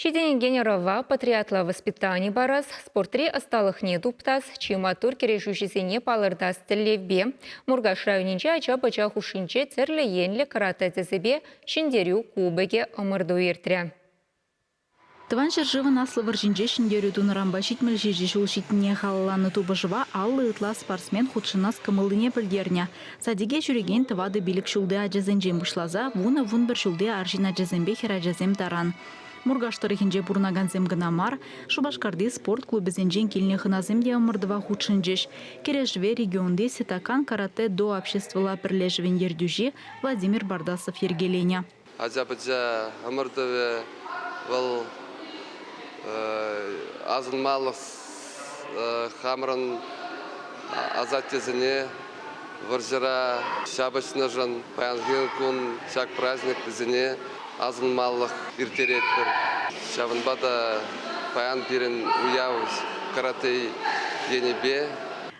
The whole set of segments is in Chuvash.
Ҫитӗнекен ӑрӑва патриотла воспитани парас, спортри ӑсталӑхне туптас, чи маттур кӗрешӳҫӗсене палӑртас тӗллевпе Муркаш районӗнче ача-пӑча хушшинче тӗрлӗ енлӗ каратэ тӗсӗпе Ҫӗнтерӳ кубокӗ ӑмӑрту иртрӗ. Тӑван ҫӗршывӑн Аслӑ вӑрҫинче ҫӗнтерӳ тунӑранпа 77 ҫул ҫитнине халалланӑ тупӑшӑва 50 ытла спортсмен хутшӑнас кӑмӑллине пӗлтернӗ. Садике ҫӳрекен тӑватӑ-пилӗк ҫулти ачасенчен пуҫласа вунӑ-вунпӗр ҫулти арҫын ачасемпе хӗрачасем таран. Муркаш тӑрӑхӗнче пурӑнакансем кӑна мар, Шупашкарти спорт клубӗсенчен килнӗ хӑнасем те ӑмӑртӑва хутшӑнчӗҫ. Кӗрешӗве регионти Сетакан каратэ-до обществӑлла пӗрлешӗвӗн ертӳҫи Владимир Бардасов йӗркеленӗ. Ача-пӑча ӑмӑртӑвӗ вӑл асӑнмалӑх хамӑрӑн асаттесене вӑрҫӑра ҫапӑҫнӑшӑн паянхи кун ҫак праздник вӗсене асӑнмалӑх ирттеретпӗр. Ҫавӑнпа та паян пирӗн уяв каратэ енӗпе.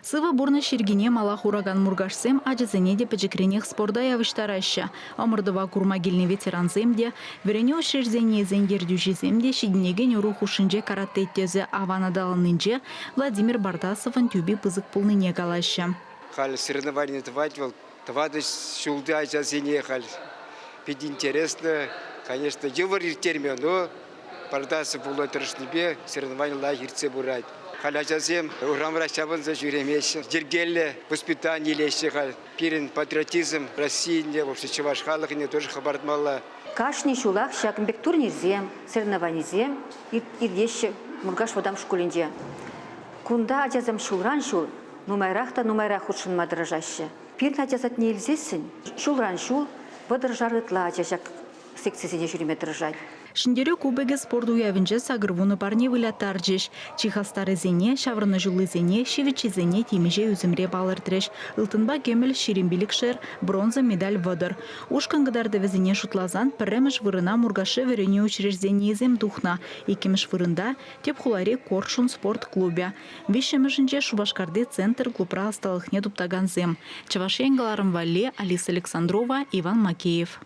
Сывӑ пурнӑҫ йӗркине мала хуракан муркашсем ачасене те пӗчӗкренех спорта явӑҫтараҫҫӗ. Ӑмӑртӑва курма килнӗ ветерансем те, вӗренӳ учрежденийӗсен ертӳҫисем те ҫитӗнекен ӑру хушшинче каратэ тӗсӗ аван аталаннинче Владимир Бардасовӑн тӳпи пысӑк пулнине калаҫҫӗ. Халь соревновани тӑвать вӑл. Тӑватӑ ҫулти ачасене халь питӗ интересно. Конечно, йывӑр ирттерме, но Бардасов пулма тӑрӑшнипе соревновани лайӑх иртсе пырать. Халь ачасем урамра ҫапӑнса ҫӳремеҫҫӗ, йӗркеллӗ воспитани илеҫҫӗ халь. Пирӗн патриотизм Российӗнче, вообще чӑваш халӑхӗнче тоже хӑпартмалла. Кашни ҫулах ҫакӑн пек турнирсем, соревнованисем иртеҫҫӗ Муркаш вӑтам шкулӗнче. Кунта ачасем ҫулран ҫул нумайрах та нумайрах хутшӑнма тӑрӑшаҫҫӗ. Пирӗн ача садне илсессӗн ҫулран ҫул вӑтӑршар ытла ача ҫак секцисене ҫӳреме тӑрӑшать. Ҫӗнтерӳ кубокӗ спорт уявӗнче 80 парне выляттарчӗҫ. Чи хастаррисене, ҫаврӑнӑҫуллисене, ҫивӗччисене темиҫе ӳсӗмре палӑртрӗҫ. Ылтӑнпа кӗмӗл 25-шер, бронза медаль 30. Ушкӑн кӑтартӑвӗсене шутласан пӗрремӗш вырӑна Муркашри вӗренӳ учрежденийӗсем тухнӑ. Иккӗмӗш вырӑнта, тӗп хулари Коршун спорт клубӗ. Виҫҫӗмӗшӗнче Шупашкарти Центр клубра ӑсталӑхне туптакансем. Чӑваш Ен кӑларӑм валли Алиса Александрова, Иван Макеев.